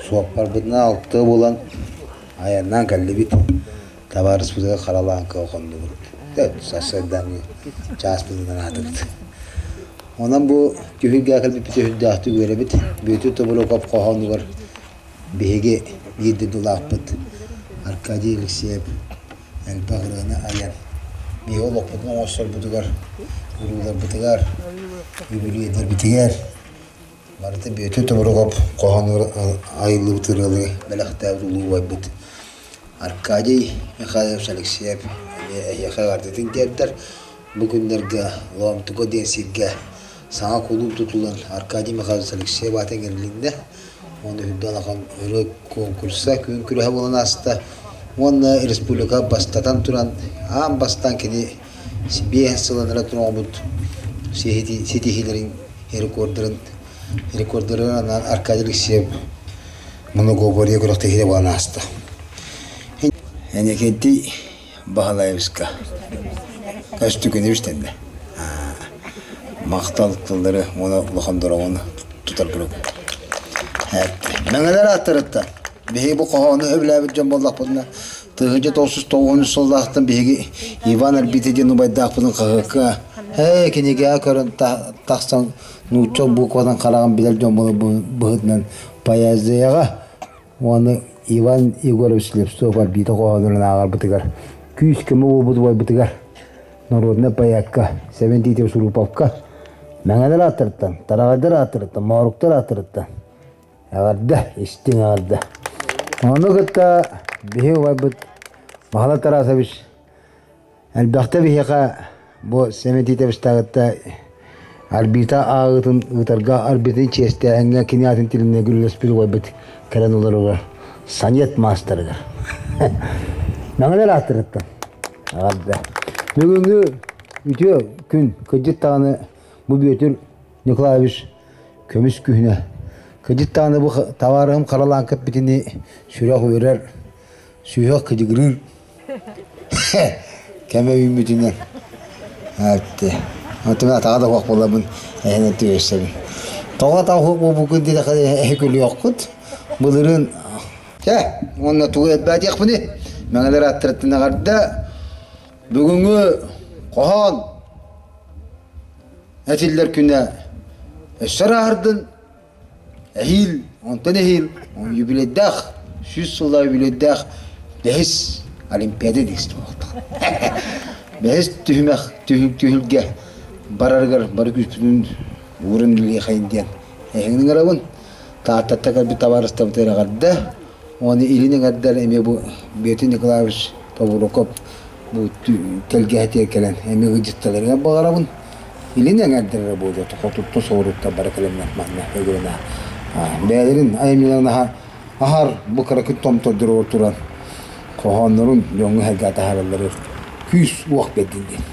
Суоппарбытынан алтыа буолан айаннаан кэллибит. Табаарыспытыгар харалааҥкаҕа хоннубут. Сарсыардааҥҥы чааспытынан аатыбыт. Онон бу түһүлгэҕэ кэлбиппит сүрдээхтик үөрэбит. Бүөтүр Тобуруков хоһоонугар биһиги биир дойдулаахпыт Аркадий Алексеев элбэх ырыаны айан, биһиги олохпутун оҥосторбутугар, урууларбытыгар, үбүлүөйдэрбитигэр барыта Бүөтүр Тобуруков хоһоонугар айыллыбыт ырыалары бэлэхтээбит улуу убайбыт Аркадий Михайлович Алексеев эмиэ эһиэхэ эҕэрдэтин тиэрдэр. Бу күннэргэ Лоомтука диэн сиргэ саҥа кулууп тутуллан Аркадий Михайлович Алексеев аата иҥэрилиннэ. Уонна үрдэ улахан ырыа конкурса, күөн күрэһэ буолан ааста. Уонна республика бастатан туран, аан бастаан кини 5 сылын эрэ оҥорбут ситиһиилэрин рекордарын рекордарын анаан Аркадий Алексеев многоборье күрэхтэһиитэ буолан ааста. Энекентий Баһылаевска көстүкүнү истэннэ. Махтал тыллары уонна улахан дороҕону тутаргар Мэҥэлэр ааттарыттан биһиги бу хоһоону сөбүлээбит дьон буоллахпытына 1993 сыллаахтан биһиги Иван Арбита диэн убайдаахпытын хаһыакка ээ кинигэҕэ көрөн тахсан нуучча букватын хараҕын билэр дьон быһыытынан поэзияҕа уонна Иван Егорович Слепцов Арбита хоһоонун ааҕарбытыгар күүс-көмө буолбут убайбытыгар народнай поэкка Сэмэн Титов Суруповка Мэҥэлэр ааттарыттан, Тараҕайдар ааттарыттан, Мооруктар ааттарыттан эҕэрдэ, истиҥ эҕэрдэ. Ону кытта биһи убайбыт Баһылай Тарасович Элбэхтэ биһиэхэ бу Сэмэн Титовичтааҕытта Арбита ааҕыытын ыытарга Арбитын чиэстээһиҥҥэ кини аатын тилиннэ күллэспит убайбыт кэлэн олоругар Санет маастарыгар. Мэҥэлэр ааттарыттан эҕэрдэ. Бүгүҥҥү үтүө күн кырдьык даҕаны бу Бүөтүр Николаевич көмүс күһүнэ. Кырдьык даҕаны бу табаарыһым харалаан кэппитини сүрэх үөрэр, сүһүөх кыдьыгырыыр Кэмэ үүммүтүнэн эпти. Онтон атаҕа да суох буолабын эһэнэн түбэсэбин. Тоҕо атаҕа суох буолбуккун диэтэххэ эһи күлүөххүт. Былырыын чэ уонна тугу элбээтиэхпиний? Мэҥэлэр ааттарыттан эҕэрдэ. Бүгүҥҥү хоһоон этиллэр күнэ өссө ырааһырдын. Эһиил, онтон эһиил юбилейдаах, 100 сыллаах юбилейдаах бэһис Олимпиада диэксит буолуохтаах. Бэһис түһүмэх түһүлгэ барарыгар бары күүспүтүн ууран үлэлиэхэйин диэн эһигини ыҥырабын. Тааттаттан кэлбит табаарыстарбытыгар эҕэрдэ. Уонна илин эҥэрдэр эмиэ бу Бүөтүр Николаевич Тобуруков бу тэлгэһэтигэр кэлэн эмиэ ыалдьытталарыгар баҕарабын. Илин эҥэрдэр эрэ буолуо, хотуттан соҕурууттан бары кэлэннэр манна өгүрэн бэйэлэрин айымньыларын аһар бу кыракый томтордоругар туран хоһооннорун дьоҥҥо сэргэ таһааралларыгар күүс-уох биэрдин диэн.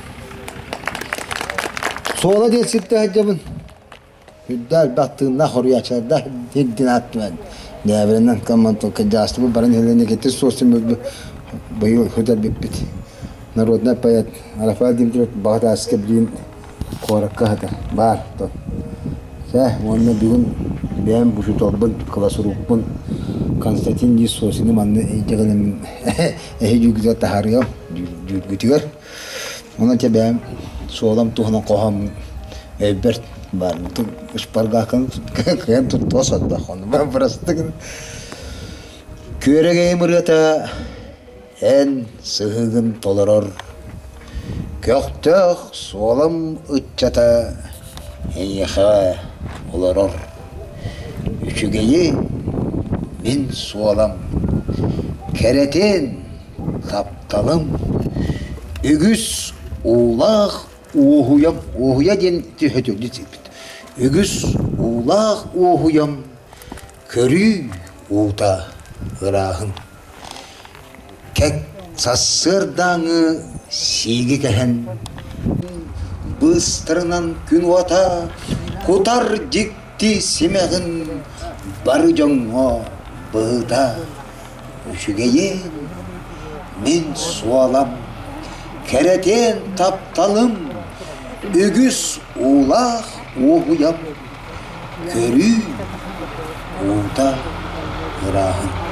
Суола диэн сиртэ сылдьабын. Үрдэ элбэх тыыннаах хоруйааччылардаах дин ааттынан Нээбиринэн коммонтон кырдьаҕастыбыт баран иһэллэрин иккитин суостун быйыл хөтөрбүппүт. Народнай поэт Рафаэль Дмитриев баҕа тааска билигин куоракка сытар. Баар то. Чэ, уонна бүгүн бэйэм учууталбын, классруппун Константин Дисосины манна илдьэ кэлэммин эһи дьүүлгүтүгэр таһаарыам дьүүлгүтүгэр. Онон чэ бэйэм суолам туһунан хоһооммун өйбөр баар шпаргаканы кыайан туттуо сордох ону бырастыгын Күөрэгэйим ырыата эн сыһыгын толорор көхтөөх суолам ыччата эйиэхэ олорор үчүгэйи мин суолам кэрэтин Тапталым үгүс уулаах уоһуйам уоһуйа диэн түһөтүллү сиппит. Үгүс уулаах уоһуйам көрүү уута ырааһын. Кэк сарсыардааҥы сииги кэһэн быыстарынан күн уота кутар дьикти симэҕин бары дьоҥҥо быһыта Үчүгэйин мин суолам, кэрэтиэн тапталым, үгүс уулаах уоһуйам, көрүү уута. ырааһын.